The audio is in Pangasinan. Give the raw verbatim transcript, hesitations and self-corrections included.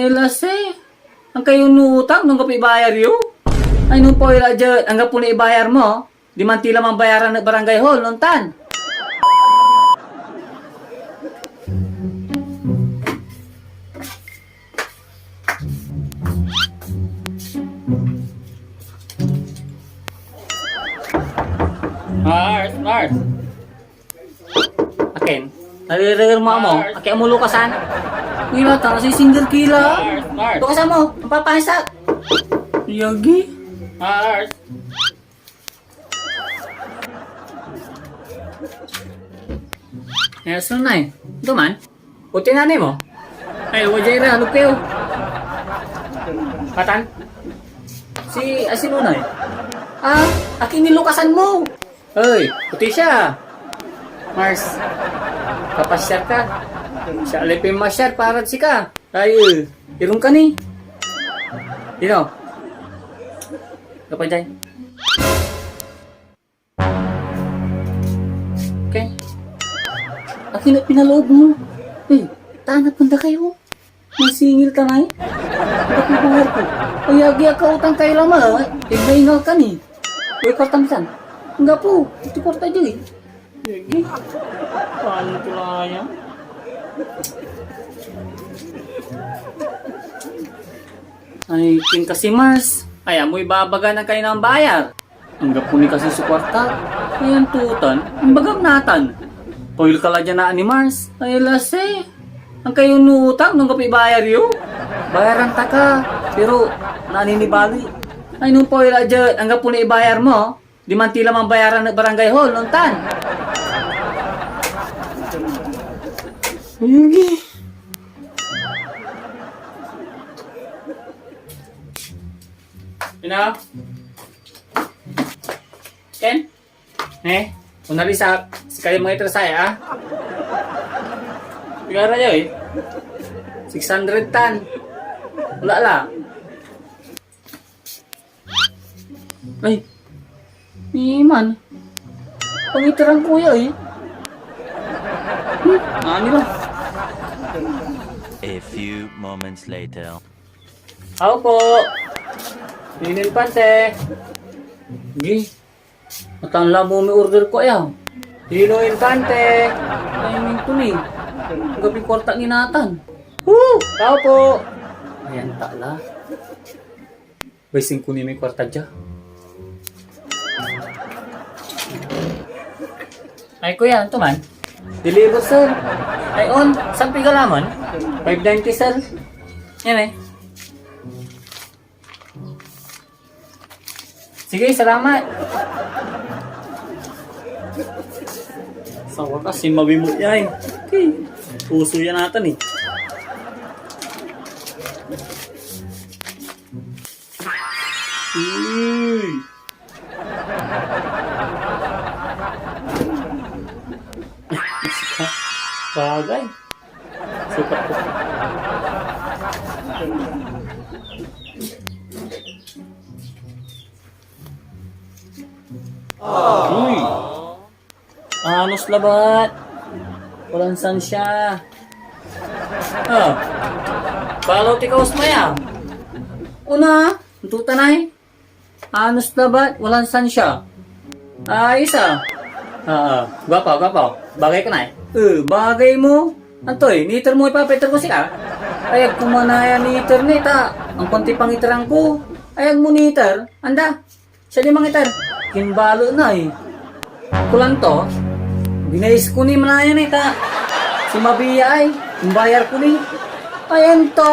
Ay, lasi. Anggapo ni utang no anggapoy ibayar yo? Ay, no pawil la dia, anggapo ni ibayar mo. Diman ti la manbayaran ed barangay hall, no ontan. Mars, Mars. Akin? Narirengel mo amo? Mars. Akin amo lukasan? Kuya, ta, si single kila. Mars, Mars. Lukasan mo, mapapahasak. Yagi. Mars. Eh, so na eh. Duman? Puti nanay mo? Ay, wadia ira, ano kayo? Patan? Si, ah, si Nonoy? Ah, akin nilukasan mo? Ay, puti siya. Mars, kapasyar ka. Siya alay pinmasyar para sika. Ay, eh, irong ka ni. Dino? Kapatay. Okay. Akin a pinaloob mo? Eh, tanapen da kayo. Masingil ka ngay? Ba't mo bayar ko? Ay, agi a kautang kayo laman, eh. Eh, maingal ka ni. Uy, kwartam san? Anggapo, ito kwarta dyan, eh. Sige. Paano ko lang yan? Ay, kin kasi Mars. Ay, amoy babaga na kayo ng bayar. Anggapo ni kasi so kwarta. Ayan tutan, imbagam natan. Pawil ka la dyan na ni Mars. Ay, lasi. Anggapo ni utang no anggapoy ibayar yo? Bayaran ta ka, pero naninibali. Ay, no pawil la dyan, anggapo ni ibayar mo. Diman ti la manbayaran ed barangay hall, no ontan. Sige. Ina? Ken? Eh? Mona Lisa, sikayo mga iter saya, ah? Pigara yo, eh? Six hundred tan. Wala la. Ay, ni man. Pangiteran ko ya, eh. Hmm, ani la. A few moments later. Ako po. Nino Infante. Gi. Atan la mo may order ko ya. Nino Infante. Ay, minto ni. Gabi kwarta ni natan. Woo! Tao po. Ayan ta la. Bay singko ni may kwarta dia. Ay, kuya, anto man? Deliver, sir. Ay, on, san piga la man? Five ninety, sir. Yan eh. Sige, salamat. Sa wakas, si Mawi mo yan. Okay. Puso yan atan eh. Uy! Bagay. Sukat ko. Uy! Anos labat. Walan sansia. Ah. Palaw ti kawas maya. Una, anto tan ay? Anos labat, walan sansia. Ayos ah. Ah, ah. Gwapa, gwapa. Bagay ka na eh. Eh, bagay mo. Antoy, niter mo, ipapaiter ko sika? Ayag ko manaya niter ni, ta angkuan ti pangiteran ko. Ayag mo niter. Anda? Siya di mangiter. Kimbalo na eh. Kulanto, binayis ko ni manaya ni ta. Si Mabiya ay, imbayar ko ni. Ayan to.